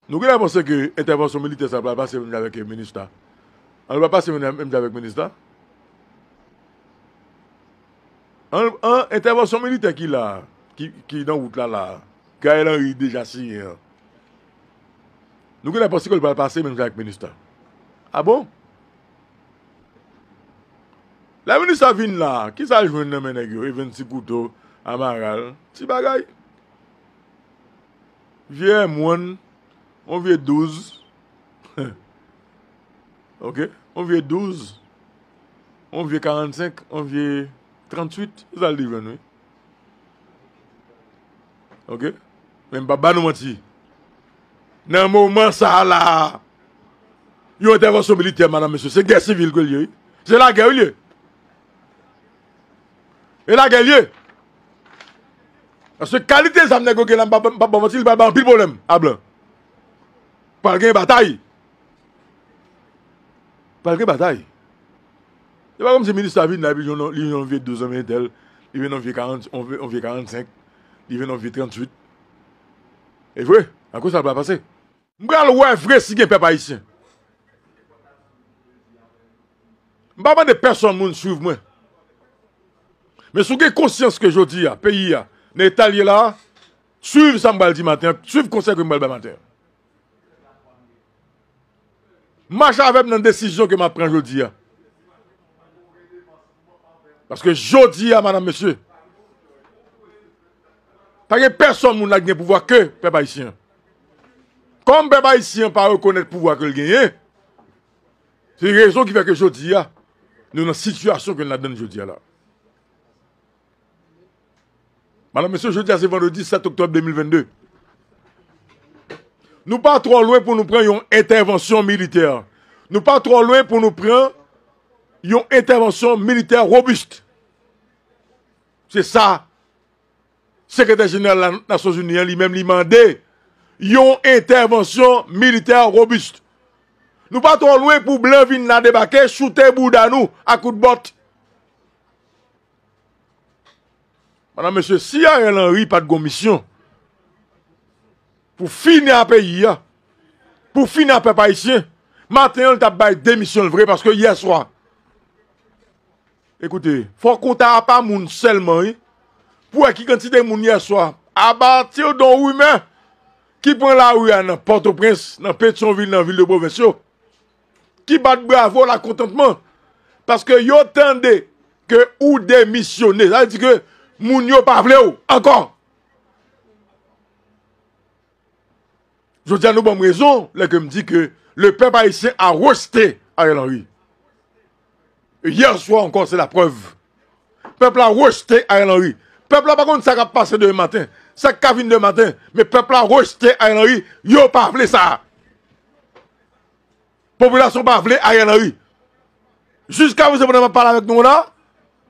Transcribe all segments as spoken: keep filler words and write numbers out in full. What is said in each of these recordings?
Nou genlè panse ke entèvansyon militè sa pral pase menm jan avèk Minustah? An, li pral pase menm, menm jan avèk Minustah? An, an, entèvansyon militè ki la, ki, ki nan wout la, la, ke Ariel Henry deja siyen an. Nou genlè panse ke li pral pase menm jan avèk Minustah? A bon? Lè Minustah vin la, kisa l jwenn nan men nèg yo? Evens ti kouto, Amaral, ti bagay. Vye M one, yon vye douz. Ok? Yon vye douz, yon vye karannsenk, yon vye tranntuit. Se sa l te jwenn, wi. Ok? Men m p ap ba nou manti. Nan moman sa a la, yon entèvansyon militè, madanm, mesye, se gè sivil ke l ye, wi. Se lagè, wi, l ye. E lagè l ye. Paske kalite zam nèg yo gen la, m p ap, m p ap ba w manti, li pral bay anpil pwoblèm a blan. Pral gen batay. Pral gen batay. Se pa kòmsi Minustah vin la, epi li jwenn yon, li jwenn yon vye douz nan men entèl, li vin yon vye karant, yon vye, yon vye karannsenk, li vin yon vye tranntuit. E vre, akoz sa pral pase. M pral wè vre si gen pèp ayisyen. M pa mande pèsonn moun swiv mwen. Men si w gen konsyans ke jodi a, peyi a, nan eta l ye la, swiv sa m pral di maten an, swiv konsèy ke m pral bay maten an. Mache avè m nan desizyon ke m ap pran jodi a. Paske jodi a, madanm, mesye, pa gen pèsonn moun la ki gen pouvwa ke pèp ayisyen an. Kòm pèp ayisyen an pa rekonèt pouvwa ke l genyen, se rezon ki fè ke jodi a, nou nan sitiyasyon ke n ladan jodi a la. Madanm, mesye, jodi a se vandredi sèt oktòb de mil vennde. Nou pa twò lwen pou nou pran yon entèvansyon militè. Nou pa twò lwen pou nou pran yon entèvansyon militè wobis. Se sa Sekretè Jeneral la Nasyonzini an li menm li mande, yon entèvansyon militè wobis. Nou pa twò lwen pou blan vin la debake, choute bouda nou a kout bòt. Madanm, mesye, si Ariel Henry pa t gon misyon pou fini a peyi a, pou fini a pèp ayisyen, maten an, l t ap bay demisyon l vre, paske yè swa, ekoute, fò konta a pa moun sèlman, wi, pou wè ki kantite moun yè swa, apati de yon rimè ki pran lari a nan Pòtoprens, nan Petyonvil, nan vil de pwovens yo, ki bat bravo lakontantman, paske yo tande ke ou demisyone. Sa vle di ke moun yo pa vle w ankò. Jodi a, nou ban m rezon lè ke m di ke le peuple haïtien a rejeté Ariel Henry. E yè swa ankò, se laprèv. Pèp la rejte Ariel Henry. Pèp la pa konn sa k ap pase demen maten, sa k ka vin demen maten, men pèp la rejte Ariel Henry. Yo pa vle sa. Popilasyon pa vle Ariel Henry. Jiska prezan, pandan m ap pale avèk nou la,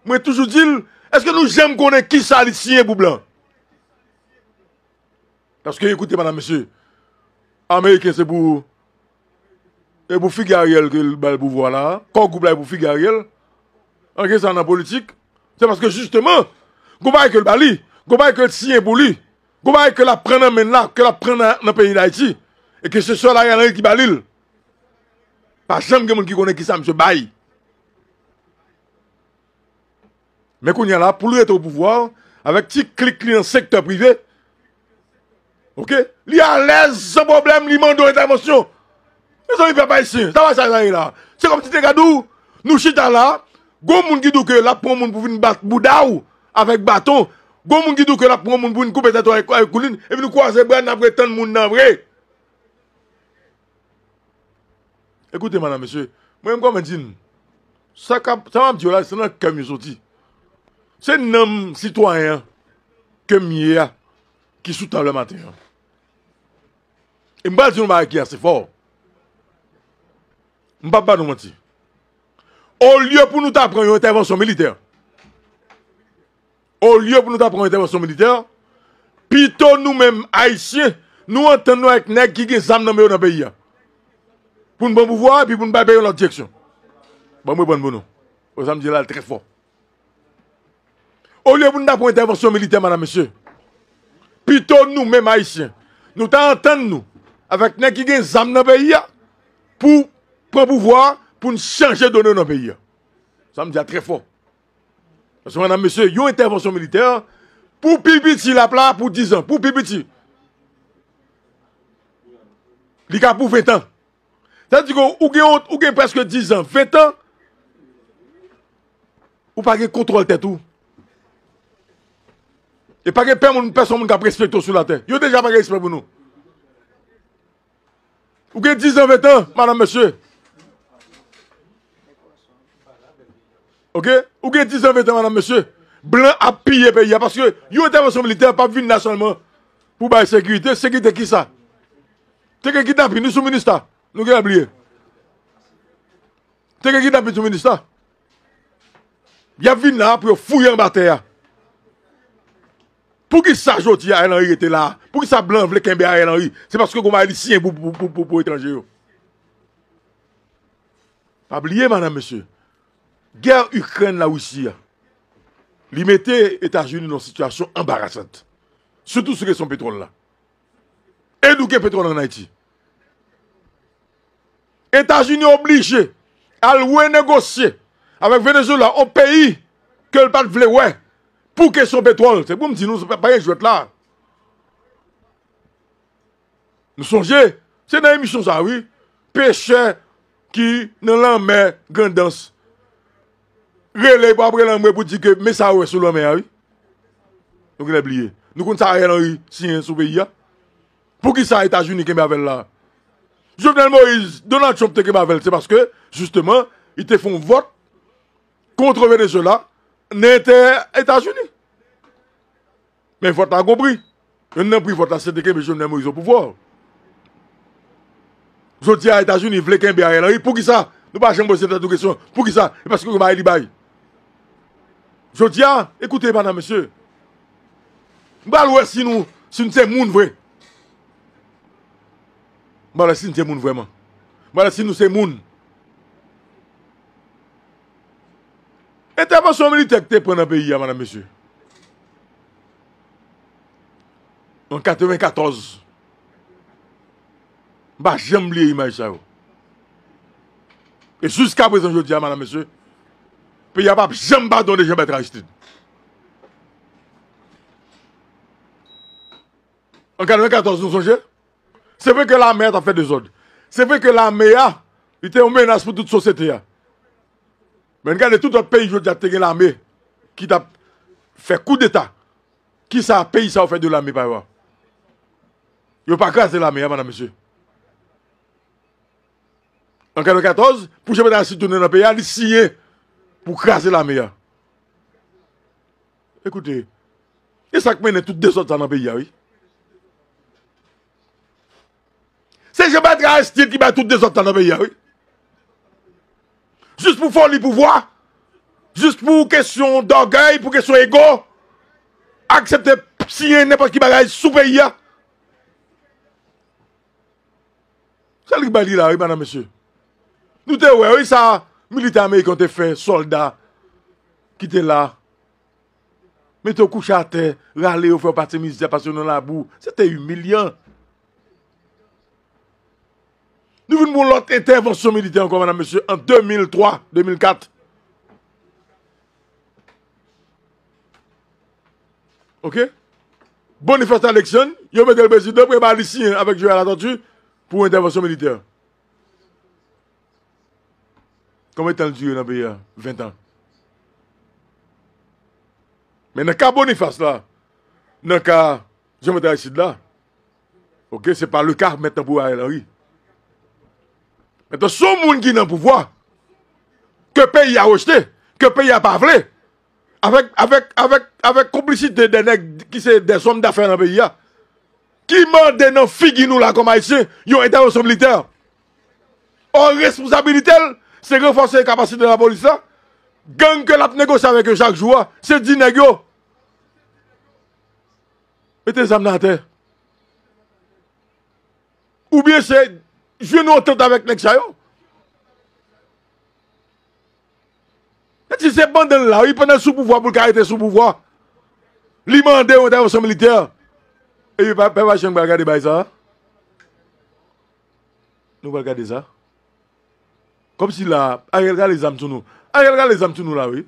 mwen toujou di l, èske nou janm konnen kisa li siyen pou blan? Paske, ekoute, madanm, mesye, Ameriken se pou, se pou figi Ariel ke l ba l pouvwa la. Core Group la e pou figi Ariel. An gen sa nan politik. Se paske, jisteman, gon bagay ke l ba li, gon bagay ke l siyen pou li, gon bagay ke l ap pran nan men l la, ke l ap pran nan, nan peyi Dayiti, e ke se sèl Ariel Henry ki ba li l. Pa janm gen moun ki konnen kisa misye bay. Men kounye a la, pou l rete o pouvwa, avèk ti klik li nan sektè prive, oke, li alèz, san pwoblèm, li mande w entèvansyon. Mezanmi, pèp ayisyen, sa pa sa sa ye la. Se kòmsi te gade w, nou chita la, gon moun ki di w ke l ap pran moun pou vin bat bouda w avèk baton, gon moun ki di w ke l ap pran moun pou vin koupe tèt w avèk, avèk koulin, epi nou kwaze bra, n ap ret tann moun nan vre. Ekoute, madanm, mesye, mwen menm kòman di n, sa k ap, sa m ap di yo la, se nan kè m yo soti. Se nanm sitwayen an ke m ye a ki sou tab la maten an. E m pral di nou bagay ki ase fò. M p ap ba nou manti. Olye pou nou ta pran yon entèvansyon militè, Olye pou nou ta pran yon entèvansyon militè, pito nou menm Ayisyen, nou antann nou avèk nèg ki gen zam nan men yo nan peyi a. Pou n pran pouvwa a, epi pou n bay peyi yon lòt direksyon. Ban m reponn pou nou. Sa m di la, l trè fò. Olye pou nou ta pran entèvansyon militè, madanm, mesye, pito nou menm Ayisyen, nou ta antann nou avèk nèg ki gen zam nan peyi a pou pran pouvwa a, pou n chanje done nan peyi a. Sa m di a trè fò. Paske, medam, mesye, yon entèvansyon militè, pou pi piti l ap la pou diz an, pou pi piti. Li ka pou ven tan. Sa di ke ou gen, ou gen prèske diz an, ven tan, ou pa gen kontwòl tèt ou. E pa gen pè moun, pèsonn moun k ap respekte w sou latè. Yo deja pa gen respè pou nou. Ou gen diz an, ven tan, medam, mesye. Oke? Ou gen diz an, ven tan, medam, mesye. Blan ap piye peyi a, paske yon entèvansyon militè p ap vin la sèlman pou bay sekirite. Sekirite kisa? Te gen kidnapin, nou sou Minista. Nou genlè bliye. Te gen kidnapin sou Minista. Y ap vin la pou yo fouye anba tè a. Poukisa jodi a Ariel Henry rete la? Poukisa blan vle kenbe Ariel Henry? Se paske gon bagay li siyen pou, pou, pou, pou, pou etranje yo. Pa bliye, medam, mesye, gè Ikrèn Larisi a, li mete Etazini nan sitiyasyon anbarasant. Sitou sou kesyon petwòl la. E nou gen petwòl ann Ayiti. Etazini oblije al renegosye avèk Venezuela, yon peyi ke l pa t vle wè, pou kesyon petwòl. Se pou m di nou, pa, pa gen jwèt la. Nou sonje, se nan emisyon sa a, wi. Pechè ki nan lanmè Grandans rele pou ap rele anmwe pou di ke men sa yo wè sou lanmè a, wi. Nou genlè bliye. Nou konn sa Ariel Henry siyen sou peyi a. Poukisa Etazini kenbe avè l la? Jovenel Moïse, Donald Trump te kenbe avè l, se paske, jisteman, li te fè yon vòt kont Venezuela nan enterè Etazini. Men vòt la gon pri. Youn nan pri vòt la, se te kenbe Jovenel Moïse o pouvwa. Jodi a, Etazini vle kenbe Ariel Henry. Poukisa? Nou pa janm poze tèt nou kesyon. Poukisa? E paske yo bay li bay. Jodi a, ekoute, medam, mesye. M pral wè si nou, si nou se moun vre. M pral wè si nou se moun vrèman. M pral wè si nou se moun. Entèvansyon militè ki te pran nan peyi a, medam, mesye. An katrevenkatòz. M pa janm bliye imaj sa yo. E jiska prezan jodi a, medam, mesye, peyi a p ap janm padone Jean Bertrand Aristide. An katrevenkatòz, nou sonje? Se vre ke lame a t ap fè dezòd. Se vre ke lame a, li te yon menas pou tout sosyete a. Men gade tout lòt peyi jodi a te gen lame ki t ap fè koudeta. Kisa peyi sa yo fè de lame pa yo a? Yo pa kraze lame a, medam, mesye. An katrevenkatòz, pou Jean Bertrand Aristide tounen nan peyi a, li siyen pou kraze lame a. Ekoute, e sa k mennen tout dezòd sa nan peyi a, wi. Se Jean Bertrand Aristide ki bay tout dezòd sa nan peyi a, wi. Jis pou foli pouvwa, jis pou kesyon dògèy, pou kesyon ego, aksepte siyen nenpòt ki bagay sou peyi a. Se li k bay li la, wi, medam, mesye. Nou te wè, wi, sa militè ameriken te fè sòlda ki te la. Mete w kouche atè, rale yo, fè w pase mizè, pase w nan labou. Se te imilyan. Nou vin pou yon lòt entèvansyon militè ankò, medam, mesye, an de mil twa, de mil kat. Oke? Boniface Alexandre, yo mete l prezidan, pou yo ba li siyen avèk Joël Latortue pou entèvansyon militè. Konbyen tan l dire nan peyi a? Ven tan. Men nan ka Boniface la, nan ka Jean Bertrand Aristide la, oke, se pa le ka mentnan pou Ariel Henry. Mentnan, se yon moun ki nan pouvwa, ke peyi a rejte, ke peyi a pa vle, avèk, avèk, avèk, avèk konplisite de nèg ki se dèzòm dafè nan peyi a, ki mande nan figi nou la kòm Ayisyen yon entèvansyon militè. Ò, responsabilite l, se ranfòse kapasite lapolis la. Gang ke l ap negosye avèk yo chak jou a, se di nèg yo, mete zam nan atè. Oubyen se jwenn yon antant avèk nèg sa yo. Nèg si se pandan l la, wi, pandan l sou pouvwa, pou l ka rete sou pouvwa, li mande yon entèvansyon militè. Epi pèp, pèp ayisyen pa gade bagay sa a. Nou pral gade sa. Kòmsi la, Ariel rale zam sou nou. Ariel rale zam sou nou la, wi.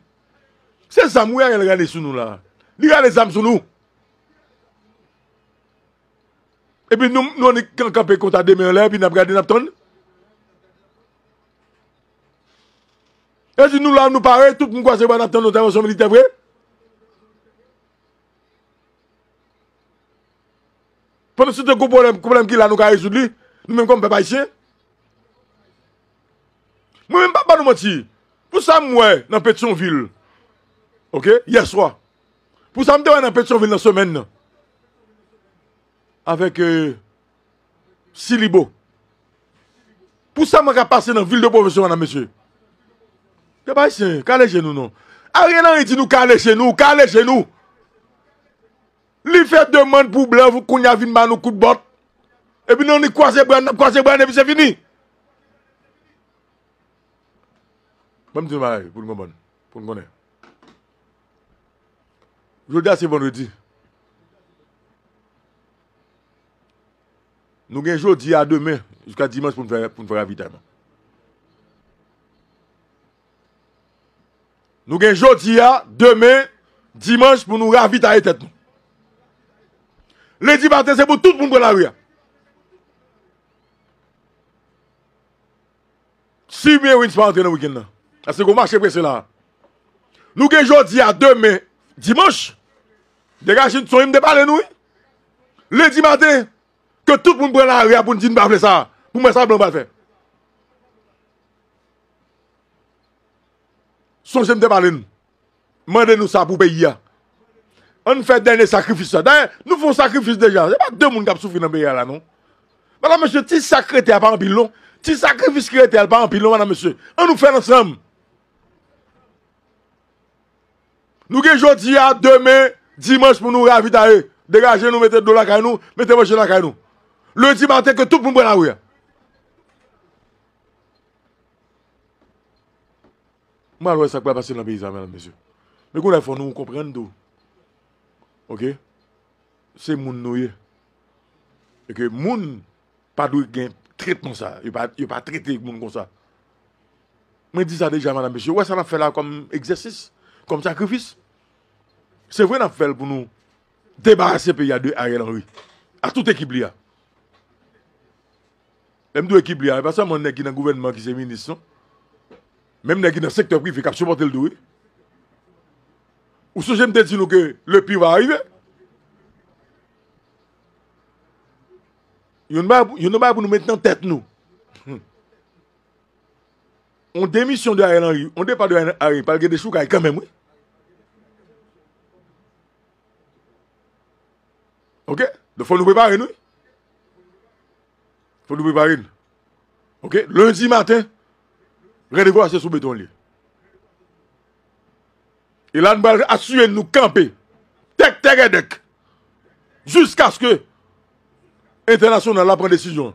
Se zam, wi, Ariel rale sou nou la. Li rale zam sou nou. Epi nou, nou annik kan-, kanpe konsa de men anlè, epi n ap gade, n ap tann. E di nou la, nou pare, tout moun kwaze bra, n ap tann entèvansyon militè vre. Pandan se tan, gwo pwoblèm, pwoblèm ki la, nou ka rezoud li, nou menm kòm pèp ayisyen. Mwen menm, pa ba nou manti. Pou sa m wè nan Petyonvil, oke, yè swa. Pou sa m te wè nan Petyonvil nan semèn nan, avèk, euh, Silibo. Pou sa mwen ka pase nan vil de pwovens yo, madam, mesye. Pèp ayisyen, kale je nou non. Ariel Henry di nou kale je nou, kale je nou. Li fè demann pou blan, kounye a vin ba nou kout bòt. Epi nou, nou kwaze bra n, n ap kwaze bra n, epi se fini. Ban m di nou bagay pou n konprann, pou n konnen. Jodi a se vandredi. Nou gen jodi a, demen, jiska dimanch pou n fè, pou n fè ravitayman. Nou gen jodi a, demen, dimanch pou nou ravitaye tèt nou. Lendi maten, se pou tout moun pran lari a. Si byen Wins pa antre nan wikenn nan. Paske gon mache prese la. Nou gen jodi a, demen, dimanch. Degaje n, sonje m te pale nou, wi. Lendi maten, ke tout moun pran lari a pou n di n pa vle sa. Pou mwen, sa blan pral fè. Sonje m te pale n. Mande nou sa pou peyi a. Ann fè dènye sakrifis la. Dayè, nou fè yon sakrifis deja. Se pa de moun k ap soufri nan peyi a la, non. Madam, mesye, ti sa k rete a pa anpil, non. Ti sakrifis ki rete a pa anpil, non, madam, mesye. Ann nou fè l ansanm. Nou gen jodi a, demen, dimanch pou nou ravitaye. Degaje nou, mete dlo lakay nou, mete manje lakay nou. Lendi maten, ke tout moun pran lari a. M al wè sa k pral pase nan peyi sa, medam, mesye. Men kounye a, fò nou konprann tou. Oke? Se moun nou ye. E ke moun pa dwe gen tretman sa. Yo pa, yo pa trete moun konsa. Mwen di sa deja, medam, mesye. Ou wè sa n ap fè la kòm egzèsis, kòm sakrifis? Se vre n ap fè l pou nou debarase peyi a de Ariel Henry. A tout ekip li a. Lè m di w ekip li a, e pa sèlman nèg ki nan gouvènman ki se minis, non. Menm nèg ki nan sektè prive k ap sipòte l tou, wi. Ou sonje m te di nou ke le pire va arriver? Youn bagay, youn bagay pou nou met nan tèt nou. Hmm. On demisyon de Ariel Henry, on depa de Ariel Henry, pral gen dechoukay kanmenm, wi. Oke? Donk, fò nou prepare n, wi. Fò nou prepare n. Oke? Lendi maten, randevou a se sou beton li ye. E la, n pral asire n nou kanpe. Tèk tègèdèk. Jiskaske entènasyonal la pran desizyon.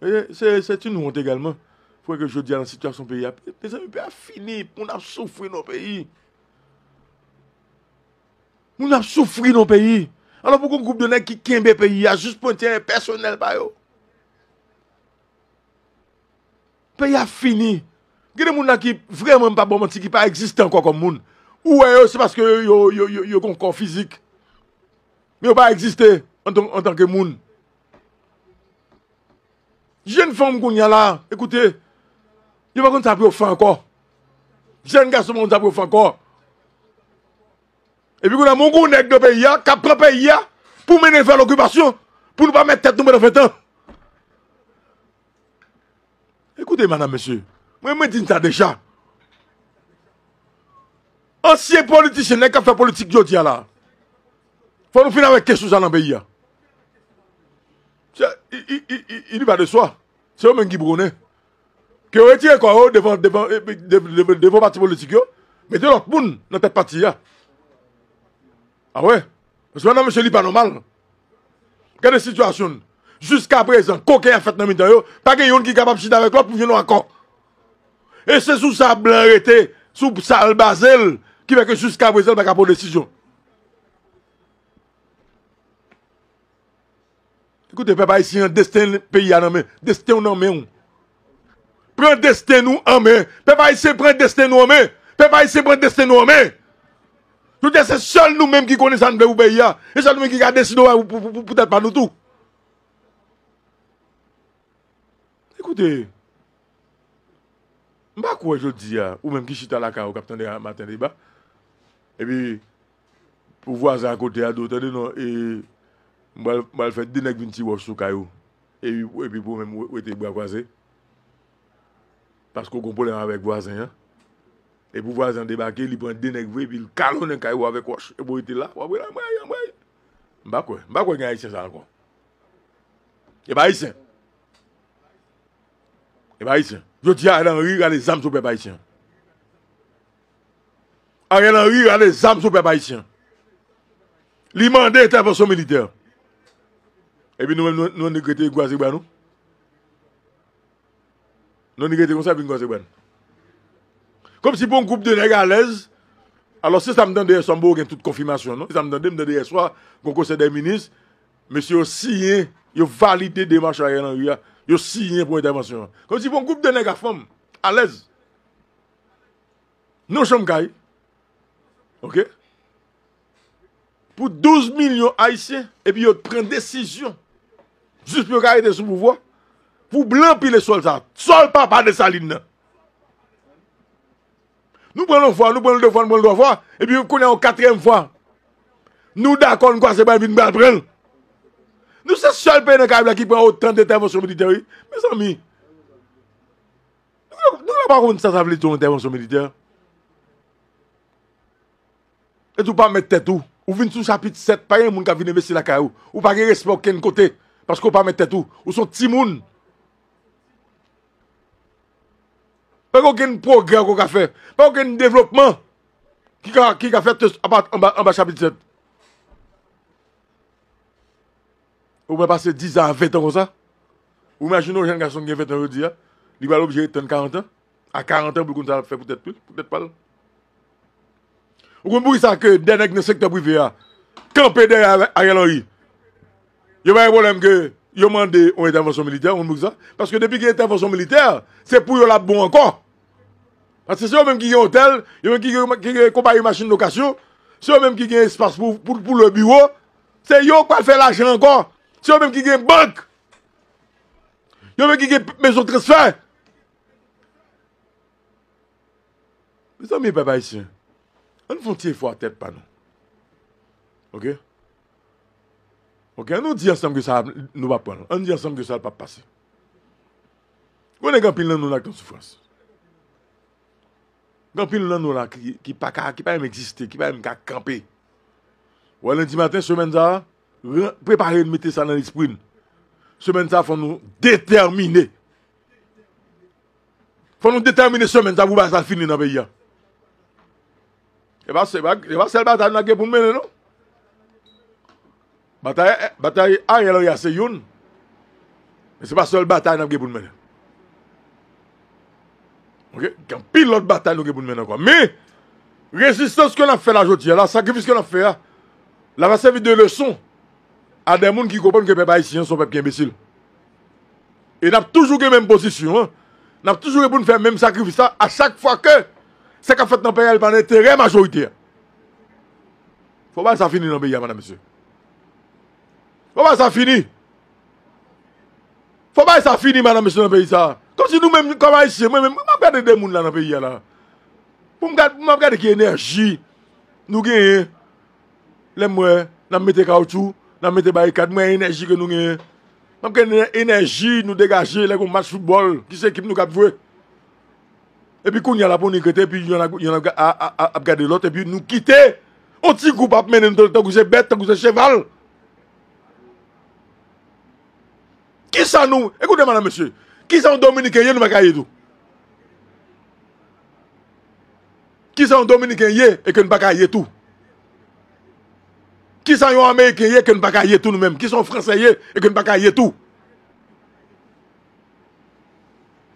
E se, se ti nou wont egalman. Fò ke jodi a nan sitiyasyon peyi a. Mezanmi, peyi a fini. Moun ap soufri nan peyi. Moun ap soufri nan peyi. Alò pou gon gwoup de nèg ki kenbe peyi a jis pou enterè pèsonèl pa yo. Peyi a fini. Gen de moun la ki vrèman, m pa ba w manti, ki pa egziste ankò kòm moun. Ou wè yo, se paske yo, yo, yo, yo, yo gon kò fizik. Men yo pa egziste antan, antanke moun. Jèn fanm kounye a la, ekoute, yo pa konn sa pou yo fè ankò. Jèn gason pa konn sa pou yo fè ankò. Epi kounye a, mon gwo nèg nan peyi a, k ap pran peyi a pou mennen vè lokipasyon, pou nou pa mèt tèt nou pandan ven tan. Ekoute, madam, mesye, mwen, mwen di n sa deja. Ansyen politisyen, nèg k ap fè politik jodi a la, fò nou fin avèk kesyon sa nan peyi a. Se, i, i, i, i, i va de swa. Se yo menm ki pou konnen. Ke yo retire kò yo devan, devan, eh, devan, devan, devan pati politik yo, mete lòt moun nan tèt pati a. A wè. Paske nan mesye li pa nòmal. Gade sitiyasyon n. Jiskaprezan, kokenn ap fèt nan mitan yo, pa gen youn ki kapab chita avèk lòt pou jwenn yon akò. E se sou sa blan rete, sou sa l baze l, ki fè ke jiskaprezan l pa ka pran desizyon. Koute, pèp ayisyen an, desten peyi a nan men. Desten w nan men w. Pran desten nou an men. Pèp ayisyen, pran desten nou an men. Pèp ayisyen, pran desten nou an men. Jodi a, se sèl nou menm ki konnen sa n vle pou peyi a. E sèl nou menm ki ka deside pou, pou, pou, pou tèt pa nou tou. Ekoute, m pa kwè jodi a, ou menm ki chita lakay ou k ap tande maten deba, epi pou vwazen akote a di w, tande non, e, m pral, m pral fè de nèg vin ti wòch sou kay ou, epi, epi pou ou menm w-, rete bra kwaze, paske w gen pwoblèm avèk vwazen an, epi vwazen an debake, li pran de nèg vre, epi l kalonnen kay ou avèk wòch, epi w rete la, w ap rele anmwey, anmwey. M pa kwè, m pa kwè gen ayisyen sa ankò. E pa ayisyen. E pa ayisyen. Jodi a, Ariel Henry rale zam sou pèp ayisyen. Ariel Henry rale zam sou pèp ayisyen. Li mande entèvansyon militè. Epi nou menm, nou, nou, nou rete kwaze bra nou. Nou, nou rete konsa, vin kwaze bra nou. Kòmsi pou yon gwoup de nèg alèz. Alò, se sa m tande yèswa, m poko gen tout konfimasyon, non. Se sa m tande, m tande yèswa, gon konsèy dè minis, mesye yo siyen, yo valide demach Ariel Henry a, yo siyen pou entèvansyon an. Kòmsi pou yon gwoup de nèg a fanm, alèz. Nan yon chanm kay. Oke? Pou douz milyon ayisyen, epi yo t pran desizyon. Jis pou yo ka rete sou pouvwa. Pou blan pile sòl sa. Sòl papa Desalin nan. Nou pran l yon fwa, nou pran l de fwa, nou pran l twa fwa. Epi kounye a yon katriyèm fwa. Nou dakò, nou kwaze bra, epi nou pral pran l. Nou se sèl peyi nan Karayib la ki pran otan de entèvansyon militè, wi. Mezanmi. Nou, nou pa konn sa sa vle di yon entèvansyon militè. E tou pa mèt tèt ou. Ou vin sou chapit sèt, pa gen moun k ap vin envesti lakay ou. Ou pa gen respè okenn kote. Paske ou pa mèt tèt ou. Ou se yon timoun. Pa gen okenn pwogrè ke w ka fè. Pa gen okenn devlopman ki ka, ki ka fèt apa, anba, anba chapit sèt. Ou mwen pase diz an a ven tan konsa. Ou imajine yon jèn gason ki gen ven tan jodi a, li pral oblije ret tann karant an. A karant an pou l konn sa l ap fè pou tèt li, pou tèt pa l. Ou konn poukisa ke de nèg nan sektè prive a kanpe dèyè Ariel Henry? Yo pa gen pwoblèm ke yo mande yon entèvansyon militè, ou konn poukisa? Paske depi gen entèvansyon militè, se pou yo l ap bon ankò. Paske se yo menm ki gen otèl, yo menm ki gen, ki gen konpayi machin lokasyon, se yo menm ki gen espas pou, pou, pou lwe biwo, se yo k pral fè lajan ankò. Se yo menm ki gen bank. Yo menm ki gen mezon transfè. Mezanmi, pèp ayisyen, ann fè yon ti efò a tèt pa nou. Oke? Oke, ann nou di ansanm ke sa, nou p ap pran l. Ann di ansanm ke sa p ap pase. Konnen gen anpil nan nou la k nan soufrans. Gen anpil nan nou la ki, ki pa ka, ki pa menm egziste, ki pa menm ka kanpe. Wè, lendi maten, semèn sa a, ran-, prepare n, mete sa nan lespri n. Semèn sa a, fò nou detèmine. Fò nou detèmine semèn sa a pou bagay sa fini nan peyi a. E pa, se pa, se pa sèl batay n ap gen pou n mennen, non. Batay, batay Ariel Henry a se youn. Men se pa sèl batay n ap gen pou n mennen. Oke? Gen anpil lòt batay nou gen pou n mennen ankò. Men, rezistans ke n ap fè la jodi a la, sakrifis ke n ap fè a, la va sèvi de leson a de moun ki konprann ke pèp ayisyen an se yon pèp ki enbesil. E n ap toujou gen menm pozisyon an. N ap toujou gen pou n fè menm sakrifis la a chak fwa ke sa k ap fèt nan peyi a, li pa nan enterè majorite a. Fò bagay sa fini nan peyi a, madam, mesye. Fò bagay sa fini. Fò bagay sa fini, madam, mesye, nan peyi sa. Kòmsi nou menm, kòm ayisyen, mwen menm, m ap gade de moun la nan peyi a la. Pou m gad-, pou m ap gade ki enèji nou genyen. Lè m wè, n ap mete kawotchou, n ap mete barikad, m wè enèji ke nou genyen. M ap gade enèji nou degaje lè gon match foutbòl, ki se ekip nou k ap jwe. Epi kounye a la pou nou rete, epi yonn ap, yonn ap, a, a, a, ap gade lòt, epi nou kite yon ti gwoup ap mennen nou tankou se bèt, tankou se cheval. Kisa nou, ekoute, madam, mesye, kisa yon Dominiken ye, nou pa ka ye tou? Kisa yon Dominiken ye e ke n pa ka ye tou? Kisa yon Ameriken ye ke n pa ka ye tou nou menm? Kisa yon Fransè ye e ke n pa ka ye tou?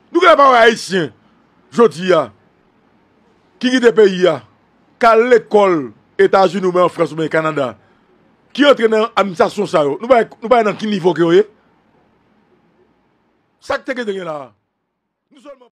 Nou gen pawòl ayisyen, jodi a, ki kite peyi a, k al lekòl Etazini oubyen an Frans oubyen Kanada, ki antre nan administrasyon sa yo, nou pa, nou pa nan ki nivo ke yo ye? Sa k te gen la? Nou sèlman